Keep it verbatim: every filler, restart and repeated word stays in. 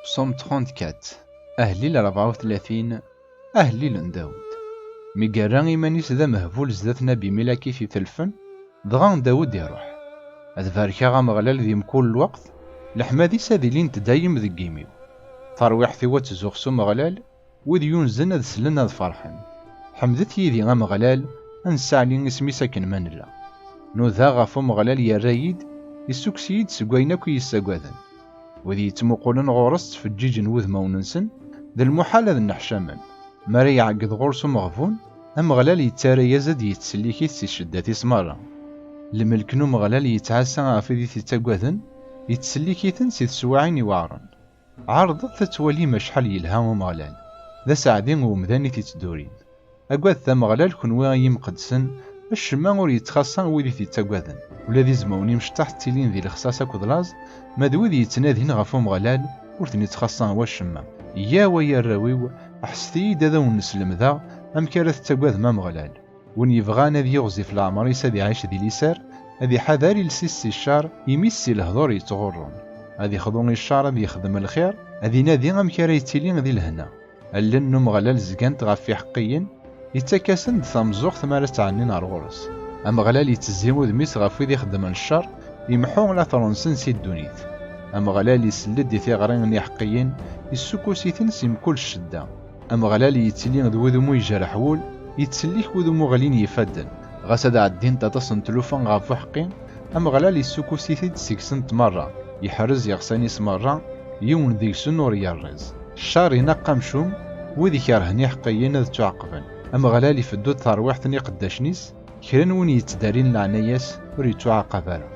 Psaume trente-quatre. Ahellil rebɛa u tlatin. Ahellil n Dawed. Mi yerra iman-is d amehbul zdat n Abimelak i t-itelfen, dɣa Dawed iruḥ. Ad barkeɣ Ameɣlal di mkul lweqt, leḥmad-is ad ilint dayem deg imi-w. Tarwiḥt-iw ad tzuxx s Umeɣlal, wid yunzen ad slen ad ferḥen. Ḥemdet yid-i Ameɣlal, ad nesseɛli isem-is akken ma nella. Nudaɣ ɣef Umeɣlal, yerra-yi-d, issukkes-iyi-d seg wayen akk i yi-ssagaden. Wid yettmuqulen ɣur-s ttfeǧǧiǧen wudmawen-nsen, d lmuḥal ad nneḥcamen. Mi ara iɛeggeḍ ɣur-s umeɣbun, Ameɣlal yettarra-yas ad yettsellik-it si cceddat-is merra. Lmelk n Umeɣlal yettɛassa ɣef wid i t-ittaggaden, yettsellik-iten si teswiɛin iweɛren. Ɛerḍet ad twalim acḥal yelha Umeɣlal, d aseɛdi n umdan i t-ittdurin. Agadet Ameɣlal, kenwi ay imqeddsen, acemma ur yettxaṣṣa wid i t-ittaggaden. Ula d izmawen imecṭaḥ ttilin di lexṣaṣ akked laẓ, ma d wid yettnadin ɣef Umeɣlal ur ten-ittxaṣṣa wacemma. Yyaw ay arraw-iw, ḥesset-iyi-d ad awen-slemdeɣ amek ara tettaggadem Ameɣlal. Win yebɣan ad yiɣzif leɛmer-is ad iɛic di liser, ad iḥader iles-is si ccer, imi-s si lehdur yettɣurrun. Ad ixḍu i ccer, ad yexdem lxir, ad inadi amek ara yettili di lehna. Allen n Umeɣlal zgant ɣef iḥeqqiyen, yettak-asen-d tameẓẓuɣt mi ara ttɛennin ar ɣur-s. Ameɣlal yettezzi udem-is ɣef wid ixeddmen ccer, yemḥu later-nsen si ddunit. Ameɣlal isell-d i tiɣri n iḥeqqiyen, yessukkus-iten si mkul ccedda. Ameɣlal yettili d wudem ur ijerreḥ wul, yettsellik wid umi ɣlin yifadden. Ɣas ad ɛeddint aṭas n tlufa ɣef uḥeqqi, Ameɣlal yessukkus-it-id seg-sent merra, yeḥrez iɣsan-is merra, yiwen deg-sen ur yerriẓ. Ccer ineqq amcum, wid ikerhen iḥeqqiyen ad ttwaɛeqben. Ameɣlal ifeddu-d tarwiḥt n iqeddacen-is, kra n win yettdarin leɛnaya-s ur yettwaɛaqab ara.